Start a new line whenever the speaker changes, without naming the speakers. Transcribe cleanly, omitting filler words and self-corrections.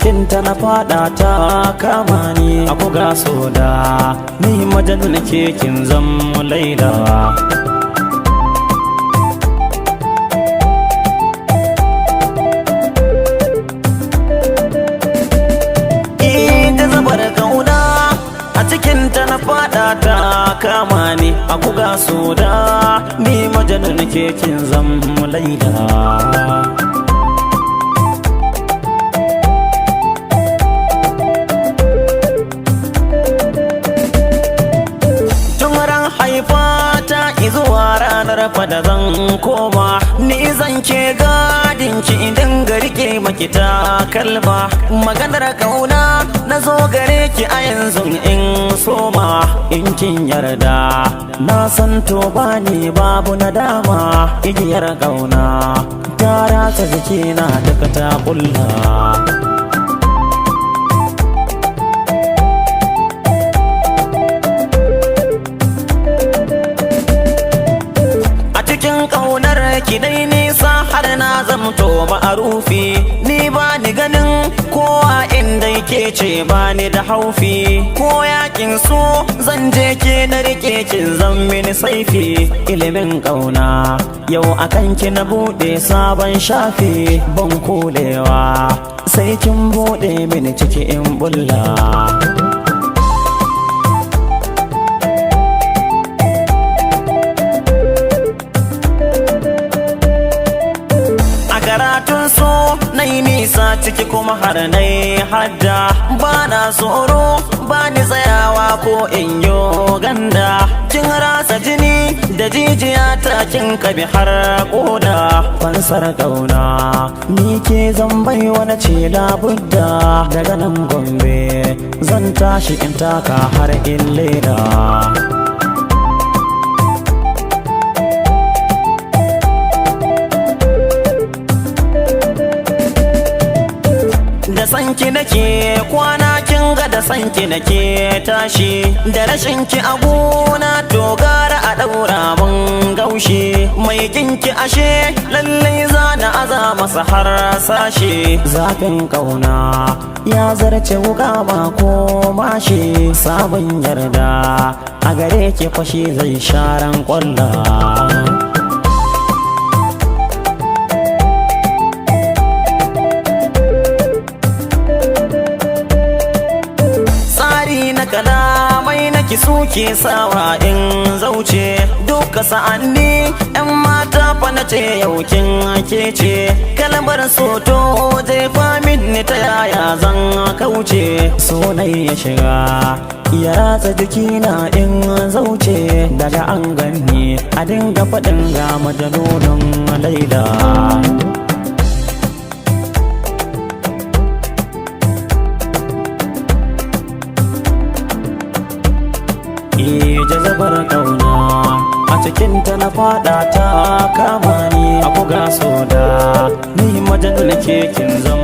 cikinta na fada ta kama ni. A kuga soda, ni majanun ke kin zam Laila. Ta zabar kauna a cikinta na fada ta kama ni. A kuga soda, ni majanun ke kin zam Laila. Tun ran haifa ta izuwa ranar fada zan koma, ni zan ke gadin ki idan ga rike maki ta kalma. Maganar kauna na zo gare ki a yanzu in soma, in kin yarda na san to bani babu nadama. Igiyar kauna ta ratsa jikina duka ta kulla. A cikin ƙaunar ki dai nisa har na zamto ma'arufi, ni ba ni ganin kowa inda yake ce ba ni da haufi. Ko yakin so zan je ke na rike kin zan mini saifi. Ilimin ƙauna yau akan ki na buɗe sabon shafi, ban kulewa sai kin buɗe mini ciki in bulla. A karatun so na yi nisa ciki kuma har na yi hadda, ba na tsoro ba ni tsayawa ko in yo ganda. Kin rasa jini da jijiya ta kin kabi har koda. Fansar kauna ni ke zan bai wani ce labudda, daga nan Gombe zan tashi in taka har in leda. Da sanki nake kwana, kin ga da sanki nake tashi, da rashin ki a gona to gara a daura mun gaushi. Mai kinki ashe lallai za na aza masa har sashe. Zafin kauna ya zarce wuka ma ko mashi, sabon yarda a gare ki fashi zai sharan kwalla. Tsari na kalamai na ki suke sawa in zauce, duka sa'anni yan mata fa na ce yau kin ke ce. Kalmar soto jefa min ni ta yaya zan kauce? Sunai ya shiga ya ratsa jikina in zauce, daga an ganni a dinga faɗin ga majalolin Laila. Jazabar kauna a cikinta na fada ta kama ni. A buga soda, ni majanul ke kin zam